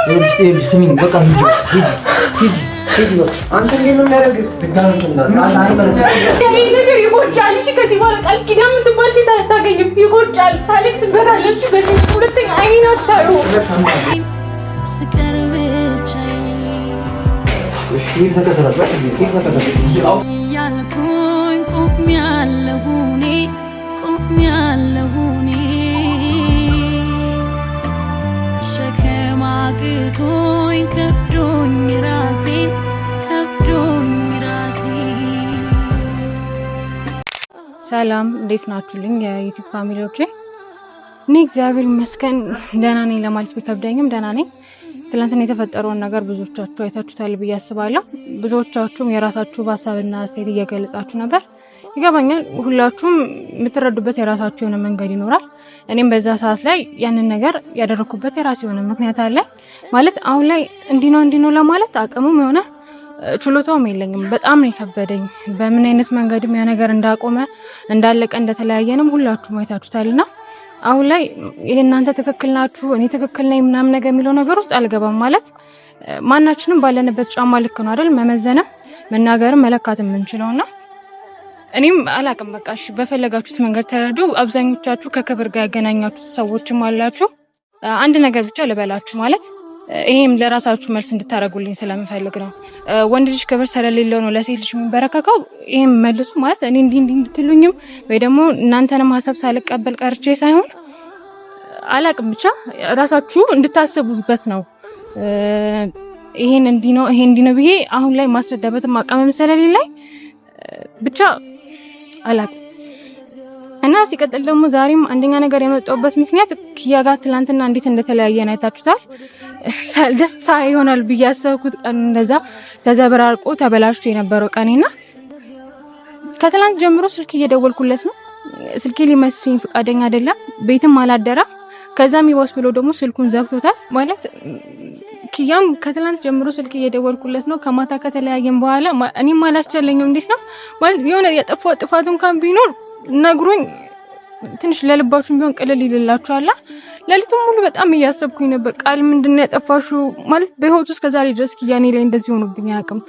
ይኸውልሽ ስሚኝ፣ በቃ ሂጂ ሂጂ ሂጂ ሂጂ። በቃ አንተ እንዴት ነው የሚያደርግህ? ድጋሚ ነገር ይቆጫል። እሺ ከዚህ በኋላ ቃል ኪዳን የምትባል ሴት አታገኝም። ይቆጫል፣ ታለቅስበታለች። በዚህ ሁለተኛ አይኔን አታዩ። ስቀር ብቻዬን እሺ ተከተላት፣ በቃ ሂጂ ተከተላት። እያልኩኝ ቆሜያለሁ እኔ ቆሜያለሁ እኔ ሸክም አቅቶኝ ከብዶኝ ራሴን ከብዶኝ ራሴን። ሰላም፣ እንዴት ናችሁልኝ የ YouTube family ዎቼ? እኔ እግዚአብሔር ይመስገን ደህና ነኝ ለማለት ቢከብደኝም ደህና ነኝ። ትናንትና የተፈጠረውን ነገር ብዙዎቻችሁ አይታችሁታል ብዬ አስባለሁ። ብዙዎቻችሁም የራሳችሁ ሀሳብና አስተያየት እየገለጻችሁ ነበር። ይገባኛል። ሁላችሁም የምትረዱበት የራሳችሁ የሆነ መንገድ ይኖራል። እኔም በዛ ሰዓት ላይ ያንን ነገር ያደረኩበት የራሴ የሆነ ምክንያት አለ። ማለት አሁን ላይ እንዲህ ነው እንዲህ ነው ለማለት አቅሙም የሆነ ችሎታውም የለኝም። በጣም ነው የከበደኝ። በምን አይነት መንገድም ያ ነገር እንዳቆመ፣ እንዳለቀ፣ እንደተለያየንም ሁላችሁም አይታችሁታልና አሁን ላይ ይሄ እናንተ ትክክል ናችሁ፣ እኔ ትክክል ነኝ ምናምን ነገር የሚለው ነገር ውስጥ አልገባም። ማለት ማናችንም ባለንበት ጫማ ልክ ነው አይደል? መመዘንም መናገርም መለካት የምንችለውና እኔም አላቅም። በቃ እሺ፣ በፈለጋችሁት መንገድ ተረዱ። አብዛኞቻችሁ ከክብር ጋር ያገናኛችሁት ሰዎችም አላችሁ። አንድ ነገር ብቻ ልበላችሁ፣ ማለት ይሄም ለራሳችሁ መልስ እንድታደርጉልኝ ስለምፈልግ ነው። ወንድ ልጅ ክብር ስለሌለው ነው ለሴት ልጅ የሚንበረከከው። ይሄም መልሱ። ማለት እኔ እንዲህ እንዲህ እንድትሉኝም ወይ ደግሞ እናንተንም ሀሳብ ሳልቀበል ቀርቼ ሳይሆን አላቅም፣ ብቻ ራሳችሁ እንድታስቡበት ነው። ይሄን እንዲህ ነው ይሄን እንዲህ ነው ብዬ አሁን ላይ ማስረዳበትም አቅምም ስለሌለኝ ብቻ አላቅም። እና ሲቀጥል ደግሞ ዛሬም አንደኛ ነገር የመጣሁበት ምክንያት ኪያ ጋር ትላንትና እንዴት እንደተለያየን አይታችሁታል። ደስታ ይሆናል ብዬ ያሰብኩት ቀን እንደዛ ተዘበራርቆ ተበላሽቶ የነበረው ቀኔና ከትላንት ጀምሮ ስልክ እየደወልኩለት ነው። ስልኬ ሊመስኝ ፈቃደኛ አይደለም። ቤትም አላደረም። ከዛም ይባስ ብሎ ደግሞ ስልኩን ዘግቶታል። ማለት ኪያም ከትላንት ጀምሮ ስልክ እየደወልኩለት ነው። ከማታ ከተለያየን በኋላ እኔም አላስቻለኝም። እንዴት ነው ማለት የሆነ የጠፋው ጥፋቱ እንኳን ቢኖር ነግሮኝ ትንሽ ለልባችሁም ቢሆን ቅልል ይልላችኋል። ሌሊቱን ሙሉ በጣም እያሰብኩኝ ነበር። ቃል ምንድን ነው ያጠፋሽው? ማለት በህይወቱ እስከ ዛሬ ድረስ ኪያ እኔ ላይ እንደዚህ ሆኖብኝ አያውቅም።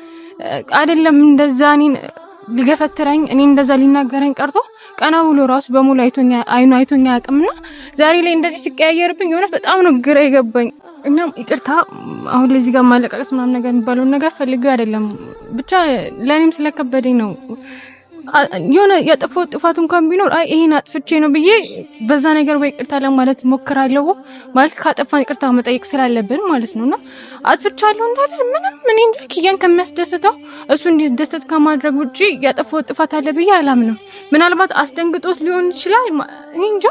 አይደለም እንደዛ እኔን ሊገፈትረኝ፣ እኔ እንደዛ ሊናገረኝ ቀርቶ ቀና ብሎ ራሱ በሙሉ አይቶኛ አይኑ አይቶኛ አያውቅምና ዛሬ ላይ እንደዚህ ሲቀያየርብኝ የእውነት በጣም ነው ግራ የገባኝ። እናም ይቅርታ፣ አሁን ለዚህ ጋር ማለቃቀስ ምናምን ነገር የሚባለውን ነገር ፈልጌው አይደለም፣ ብቻ ለእኔም ስለከበደኝ ነው። የሆነ ያጠፋው ጥፋት እንኳን ቢኖር አይ ይሄን አጥፍቼ ነው ብዬ በዛ ነገር ወይ ይቅርታ ለማለት ሞክራለሁ። ማለት ካጠፋን ይቅርታ መጠየቅ ስላለብን ማለት ነውና አጥፍቻለሁ እንዳለ ምንም እኔ እንጃ ኪያን ከሚያስደስተው እሱ እንዲደሰት ከማድረግ ውጪ ያጠፋው ጥፋት አለ ብዬ አላምንም። ምናልባት አስደንግጦት ሊሆን ይችላል። እኔ እንጃ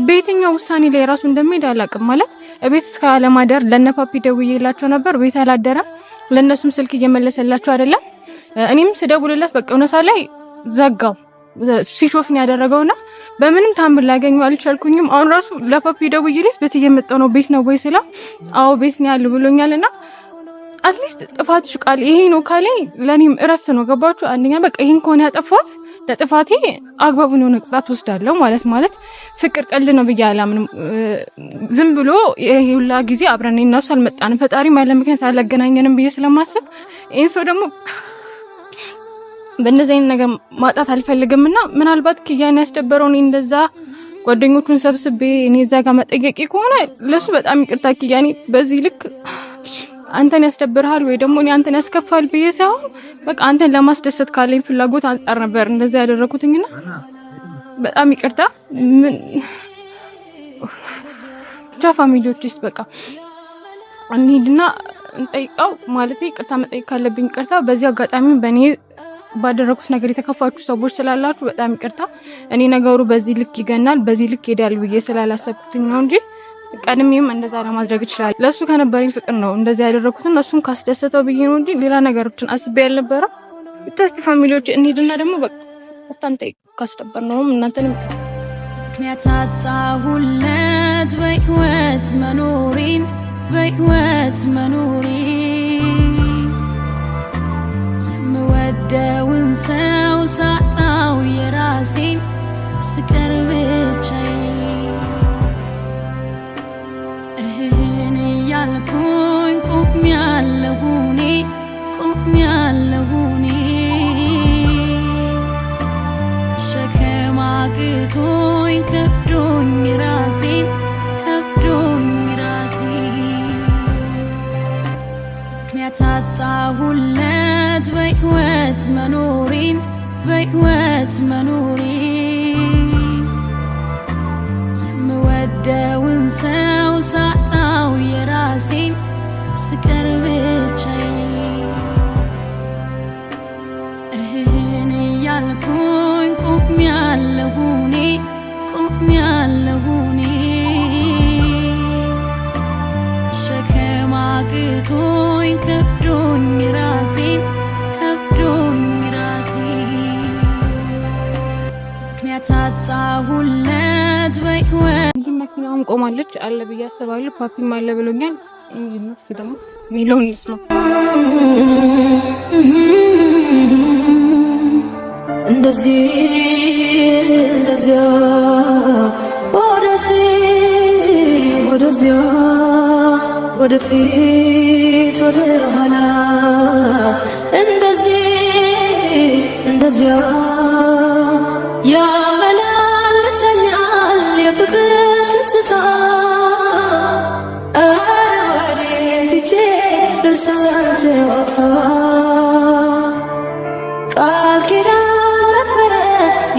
በየትኛው ውሳኔ ላይ ራሱ እንደሚሄድ አላውቅም። ማለት ቤት እስከ አለማደር ለነፓፒ ደውዬላቸው ነበር። ቤት አላደረም። ለእነሱም ስልክ እየመለሰላቸው አይደለም። እኔም ስደውልለት በቃ እውነታ ላይ ዘጋው፣ ሲሾፍን ያደረገውና በምንም ታምር ላገኘው አልቻልኩኝም። አሁን ራሱ ለፓፒ ደውዬለት ቤት እየመጣሁ ነው ቤት ነው ወይ ስለው አዎ ቤት ነው ያለው ብሎኛልና at least ጥፋትሽ ቃል ይሄ ነው ካለኝ ለኔም እረፍት ነው። ገባችሁ? አንደኛ በቃ ይሄን ከሆነ ያጠፋሁት ለጥፋቴ አግባቡን የሆነ ቅጣት ወስዳለሁ ማለት። ማለት ፍቅር ቀልድ ነው ብዬ አላምንም። ዝም ብሎ ይሄ ሁላ ጊዜ አብረን እኔና እሱ አልመጣንም፣ ፈጣሪም ያለ ምክንያት አላገናኘንም ብዬ ስለማስብ ይህን ሰው ደግሞ በእንደዚህ አይነት ነገር ማጣት አልፈልግም እና ምናልባት ኪያን ያስደበረው እኔ እንደዛ ጓደኞቹን ሰብስቤ እኔ እዛ ጋር መጠየቄ ከሆነ ለሱ በጣም ይቅርታ ኪያኔ፣ በዚህ ልክ አንተን ያስደብርሃል ወይ ደግሞ እኔ አንተን ያስከፋል ብዬ ሳይሆን በቃ አንተን ለማስደሰት ካለኝ ፍላጎት አንጻር ነበር እንደዛ ያደረኩትኝና በጣም ይቅርታ። ምን ብቻ family ዎች ውስጥ በቃ እንሂድና እንጠይቀው፣ ማለት ይቅርታ መጠየቅ ካለብኝ ይቅርታ። በዚህ አጋጣሚ በእኔ ባደረኩት ነገር የተከፋችሁ ሰዎች ስላላችሁ በጣም ይቅርታ። እኔ ነገሩ በዚህ ልክ ይገናል፣ በዚህ ልክ ይሄዳል ብዬ ስላላሰብኩትኝ ነው እንጂ ቀድሜም እንደዛ ለማድረግ ይችላል። ለእሱ ከነበረኝ ፍቅር ነው እንደዛ ያደረኩትን፣ እሱን ካስደሰተው ብዬ ነው እንጂ ሌላ ነገሮችን አስቤ ያልነበረ። ብቻ እስቲ family ዎች እንሂድና ደግሞ በቃ ይቅርታ እንጠይቅ ካስደበር ነው እናንተንም። ምክንያት አጣሁለት በሕይወት መኖሬን በሕይወት መኖሬን የምወደውን ሰው ሳጣው የራሴን ስቀር ብቻዬን እህህን እያልኩኝ ቆሜያለሁ እኔ ቆሜያለሁ እኔ ሸክም አቅቶኝ ከብዶኝ ራሴን ከብዶኝ ራሴን ምክንያት አጣሁለት በሕይወት መኖሬን በሕይወት መኖሬን የምወደውን ሰው ሳጣው የራሴን ስቀር ብቻዬን እህህን እያልኩኝ ቆሜያለሁ እኔ ቆሜያለሁ እኔ ሸክም አቅቶኝ ከብዶኝ ራሴን ከብዶኝ ራሴን ምክንያት አጣሁለት በሕይወት እንዲህ መኪናውም ቆማለች አለ ብዬ አስባለሁ። ፓፒም አለ ብሎኛል። እሱ ደግሞ የሚለውን እንስማ። እንደዚህ እንደዚያ ወደዚህ ወደዚያ ወደፊት ወደ ኋላ እንደዚህ እንደዚያ ያመላልሰኛል የፍቅር ትዝታ ኧረ ወዴት ሄጄ ልርሳን ጨዋታ ቃል ኪዳን ነበረ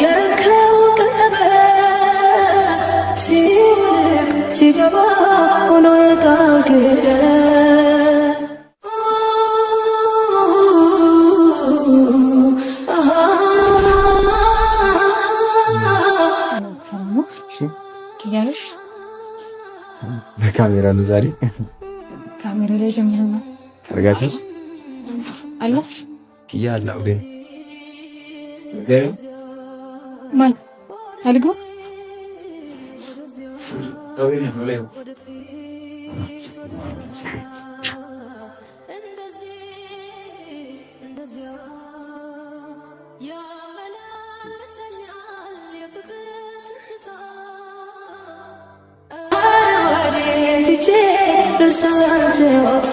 ያረከው ቀለበት ሲወድቅ ሲገባ ሆኖ የቃል ክህደት ኪያለሽ በካሜራ ነው ዛሬ። ካሜራ ላይ ጀምሮ ነው ተረጋግተሽ አለ ኪያ አለ ግን ማለት አልግባ እንደዚህ ያመላልሰኛል የፍቅር ትዝታ ኧረ ወዴት ሄጄ ልርሳን ጨዋታ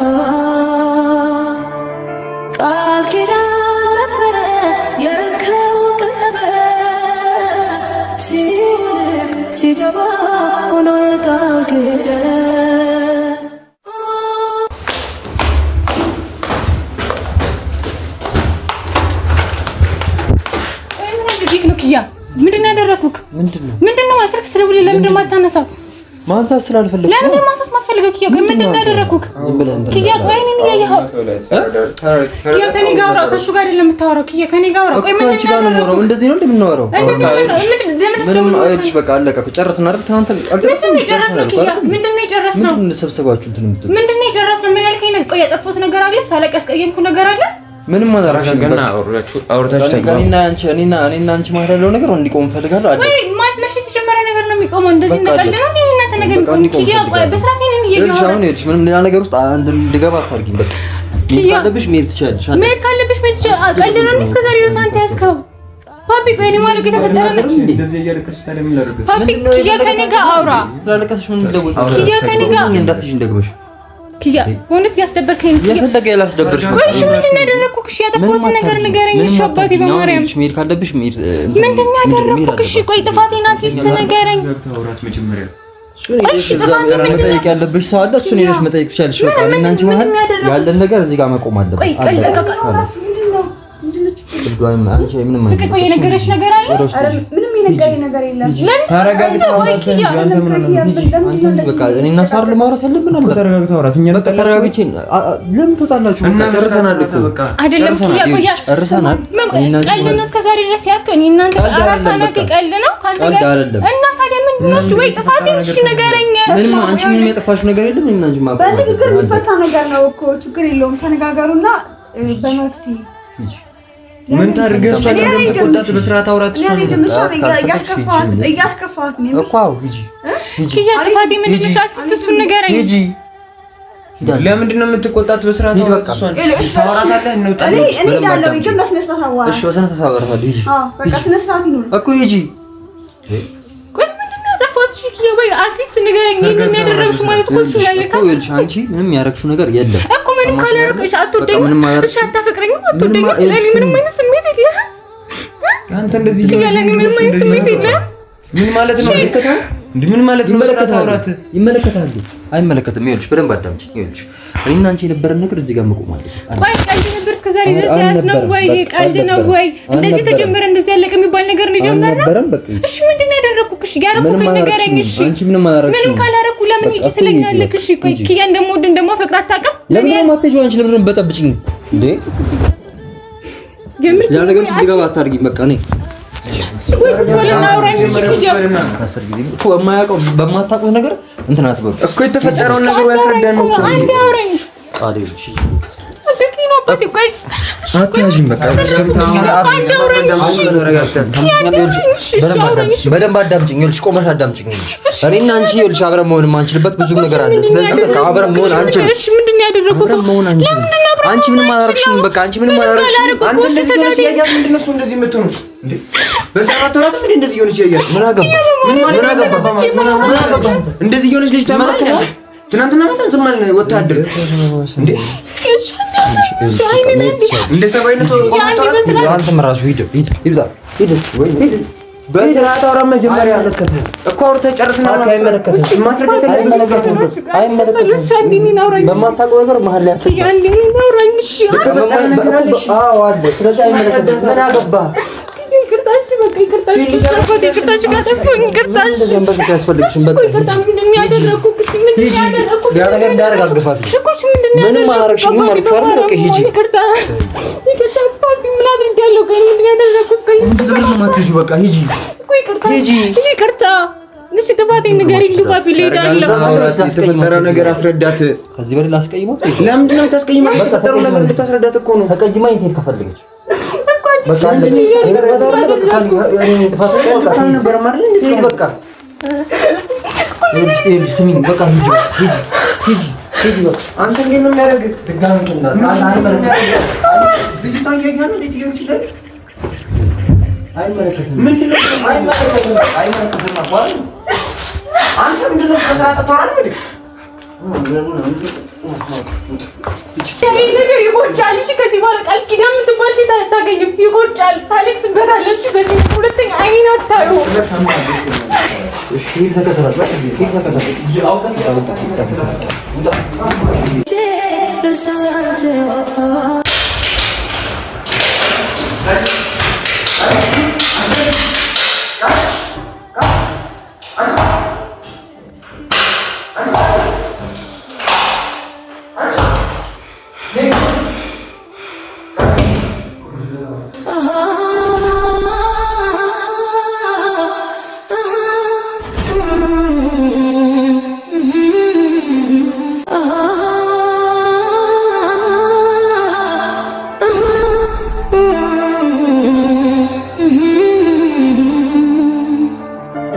ቃል ኪዳን ነበረ ያረከው ቀለበት ሲወድቅ ሲገባ ሆኖ የቃል ክህደት ቆይ ምን አድርጌክ ነው ኪያ? ምንድን ነው ያደረኩክ? ምንድን ነው ስልክ ስደውልልህ ለምንድን ነው የማታነሳው? ማንሳት ስላልፈለኩ ለምንድን ነው ማንሳት የማትፈልገው? ኪያ ቆይ ምንድን ነው ያደረኩክ? ዝም ብለህ እንትን ኪያ ቆይ እኔን እያየኸው ኪያ ከእኔ ጋር አውራ፣ ከእሱ ጋር አይደለም የምታወራው። ኪያ ከእኔ ጋር አውራ። ቆይ እኮ ምንድን አንቺ ነው ጋር ነው የማወራው። ያደረኩክ? እንደዚህ ነው እንደምናወራው? እንደዚህ ነው ምንድን ለምን ምንም ስደውልልህ አይልሽ። በቃ አለቀ እኮ ጨረስን አይደል? ትናንት አልጨረስንም? ምንድን ነው የጨረስነው? ጨርሰናል እኮ ኪያ አይደል? ምንድን ነው የጨረስነው? ምንድን ነው ሰብስባችሁ እንትን የምትሉት? ምንድን ነው የጨረስነው? ምን ያልከኝ ነው? ቆይ ያጠፋሁት ነገር አለ? ሳላውቅ ያስቀየምኩ ነገር አለ? ምንም አላደረግሽም። ተረጋጋና በቃ አውርታችሁ ተግባቡ። እኔና አንቺ መሀል ያለው ነገር እንዲቆም እፈልጋለሁ። አለቀ። ወይ ማለት መቼ የተጀመረ ነገር ነው የሚቆመው? እንደዚህ በቃ እንደቀልድ ነው እንዴ እናንተ ነገር በቃ የሚቆመው? እንዲቆም ኪያ ቆይ እፈልጋለሁ። በስርዓት እኔን ይኸውልሽ እያወራህ አሁን ይኸውልሽ ምንም ሌላ ነገር ውስጥ እንድገባ አታድርጊኝ። በቃ መሄድ ኪያ ካለብሽ መሄድ ትችያለሽ። አለቀ። መሄድ ካለብሽ መሄድ ትችላለህ። ቀልድ ነው እንዴ እስከ ዛሬ ድረስ አንተ ያዝከው? ፓፒ ቆይ እኔ ማለት የተፈጠረ ነው። እንደዚህ እያለቀስሽ ታዲያ ምን ላድርግ? ፓፒ ምንድን ነው ኪያ የፈለገ ከኔ ጋር አውራ። ስላለቀሰሽ ምን እንደውል ኪያ ከኔ ጋር እንዳትይዥ እንደግበሽ ኪያ በእውነት ያስደበርከኝ ነው ኪያ። የፈለገ ያላስደበርሽ ቆይ እሺ ምንድን ነው ያደረኩህ? እሺ ያጠፋሁትን ነገር ንገረኝ። እሺ አባቴ በማርያም መሄድ ካለብሽ መሄድ ምንድን ነው ያደረኩህ? እሺ ቆይ ጥፋቴን at least ንገረኝ። ተረጋግተህ አውራት መጀመሪያ። እሺ ጥፋቴ ምንድን ነው? መጠየቅ ያለብሽ ሰው አለ። እሱን ሄደሽ መጠየቅ ትችያለሽ። በቃ እኔና አንቺ መሀል ያለን ነገር እዚህ ጋር መቆም አለበት። ቆይ ቆይ አለቀ። በቃ ስልኳን አንቺ ምንም ፍቅር ቆይ የነገረሽ ነገር አለ? ወደ ውስጥ ሂጂ። ምንም የነገረኝ ነገር የለም። ለምን ተረጋግተህ ቆይ አውራት ኪያ እንጂ አንተ ምን ሆነህ ነው? በቃ እኔና እሷ አይደል ማውራት ያለብን? እኮ አለ ተረጋግተህ አውራት። እኛ በቃ ተረጋግቼ ለምን ትወጣላችሁ? እና በቃ ጨርሰናል እኮ በቃ አይደለም ኪያ ጨርሰናል። ቆይ ይኸውልሽ ጨርሰናል። እኔና አንቺ ቀልድ ነው እስከ ዛሬ ድረስ ያዝከው። እኔ እናንተ ቀልድ አራት አይደለም ዓመት በቃ። ቀልድ ነው ከአንተ ቀልድ ጋር አይደለም። እና ታዲያ ምንድን ነው? እሺ ወይ ጥፋቴን እሺ ንገረኝ። ምንም አንቺ ምንም ያጠፋሽው ነገር የለም። እኔና አንቺ ማቆም በንግግር አለብን። የሚፈታ ነገር ነው እኮ ችግር የለውም። ተነጋገሩና በመፍትሄ ሂጂ። ምን ታድርገህ? እሷ እኔ ለምን አልሄድም። ትቆጣት? በስርዓት አውራት። እኔ እሷን አልሄድም። እሷ ነኝ ካልፈለግሽ እያስከፋት ሂጂ። እያስከፋት ነው። እኮ አዎ፣ ሂጂ ሂጂ ኪያ ጥፋቴ ምንድን ነው? ሂጂ። at least እሱን ንገረኝ። ሂጂ። ሂዳለሁ። ለምንድን ነው የምትቆጣት? በስርዓት ሂድ አውራት። በቃ። እሷን እሺ፣ ታወራታለህ። እንውጣ። እኔ እኔ ምንም እሄዳለሁ አታምጪ። ግን በስነ ስርዓት አዋራ። እሺ፣ በስነ ስርዓት አወራታለሁ። ሂጂ አዎ በቃ ስነ ስርዓት ይኑር። እኮ ሂጂ። ቆይ ምንድን ነው ያጠፋሁት? እሺ ኪያ ወይ at least ንገረኝ። ይሄንን ያደረግሽው ማለት እኮ እሱ እኮ ያለካ ይኸውልሽ አንቺ ምንም ያደረግሽው ነገር የለም። እኮ ምንም ካላደረኩ እሺ፣ አትወደኝም፣ እሺ፣ አታፈቅረኝም፣ አትወደኝም። ለእኔ ምንም አይነት ስሜት የለህም። አንተ እንደዚህ ለእኔ ምንም አይነት ስሜት የለህም። ምን ማለት ነው? ምን ማለት ነው? ይመለከታል። አይመለከትም። ይኸውልሽ በደንብ አዳምጪኝ። ይኸውልሽ እኔና አንቺ የነበረን ነገር እዚህ ጋር መቆም አለበት። ቆይ ቀልድ ነበር እስከ ዛሬ ድረስ ያዝነው ወይ? ቀልድ ነው ወይ? እንደዚህ ተጀመረ እንደዚህ ያለቀ የሚባል ነገር ነው የጀመርነው? እሺ ምንድን ነው ያደረኩህ? እሺ ያደረኩህን ንገረኝ። እሺ አንቺ ምንም አላደረግሽም። ምንም ካላደረኩ ለምን ሂጂ ትለኛለህ? እሺ ቆይ ኪያ እንደምወድ እንደማፈቅር አታውቅም? ለምን ነው የማትሄጂው? አንቺ ለምን ነው የምትበጠብጪኝ እንዴ? ያ ነገር ውስጥ እንዲገባ አታድርጊኝ። በቃ እኔ የማያውቀው በማታውቀው ነገር እንትን አትበሉ እኮ የተፈጠረውን ነገር ያስረዳን ነው። አትያዥም። በቃ በደንብ አዳምጪኝ። ይኸውልሽ ቆመሽ አዳምጪኝ። እኔና አንቺ ይኸውልሽ አብረን መሆን የማንችልበት ብዙ ነገር አለ። ስለዚህ በቃ አብረን መሆን አንችልም። እሺ ምንድን ነው ያደረኩት? አብረን መሆን አንችልም። አንቺ ምንም አላደረግሽም። በቃ አንቺ ምንም አላደረግሽም። አንተ እንደዚህ ሆነሽ እያያት ምንድን ነው እሱ እንደዚህ የምትሆኑት እንዴ? በሰዓት ወራት እንዴ እንደዚህ እየሆነች እያያት ምን አገባ? ምን አገባ? ምን አገባ? እንደዚህ እየሆነች ልጅቷ ማለት ነው። ትናንትና ማታ ዝም አልን ወታደር እንዴ እንደ ሰብአዊነቱ አንተም እራሱ ሂድ ሂድ ሂድ ሂድ ሂድ በስርዓት አውራ። መጀመሪያ እኮ አውርተህ ጨርስና ማስረዳት አይመለከትም። በማታውቀው ነገር መሀል ላይ አለ። ስለዚህ አይመለከትም። ምን አገባህ? ነገር እንዳደርግ አስገፋት። ምንም አላደረግሽኝም አልኩሽ አይደል? በቃ ሂጂ። በቃ ሂጂ። ይቅርታ እሺ፣ ጥፋቴን ንገሪኝ። ግባ ቢል እሄዳለሁ። የተፈጠረው ነገር አስረዳት። ከዚህ በላይ ላስቀይማት? ለምንድን ነው የምታስቀይማት? የተፈጠረው ነገር እንድታስረዳት እኮ ነው። ተቀይማኝ ትሄድ ከፈለገች ስሚኝ፣ በቃ ሂጂ ሂጂ። አንተ እንዴት ነው የሚያደርግህ? ድጋሚ ልጅቷን እያየህ ነው እንዴት እየሆነች ይችላል? አይመለከትም። አንተ ምንድን ነው በስርዓት አታወራም እንዴ? ይሄ ነገር ይቆጫል። እሺ ከዚህ በኋላ ቃል ኪዳን የምትባል ሴት አታገኝም። ይቆጫል፣ ታለቅስበታለህ። እሺ በዚህ ሁለተኛ አይኔን አታዩ።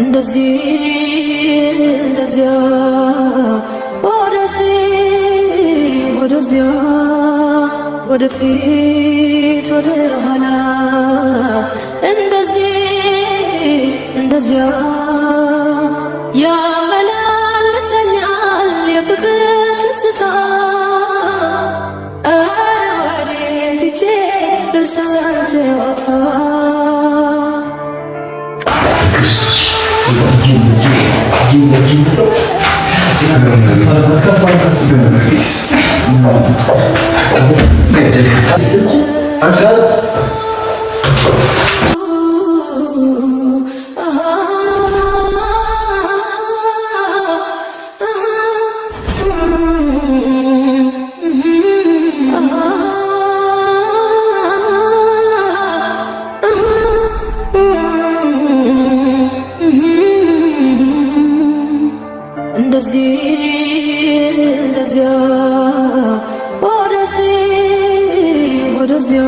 እንደዚህ እንደዚያ ወደዚህ ወደዚያ ወደፊት ወደኋላ እንደዚህ እንደዚያ ያመላልሰኛል የፍቅር ትዝታ ኧረ ወዴት ሄጄ ልርሳን ጨዋታ እንደዚህ እንደዚያ ወደዚህ ወደዚያ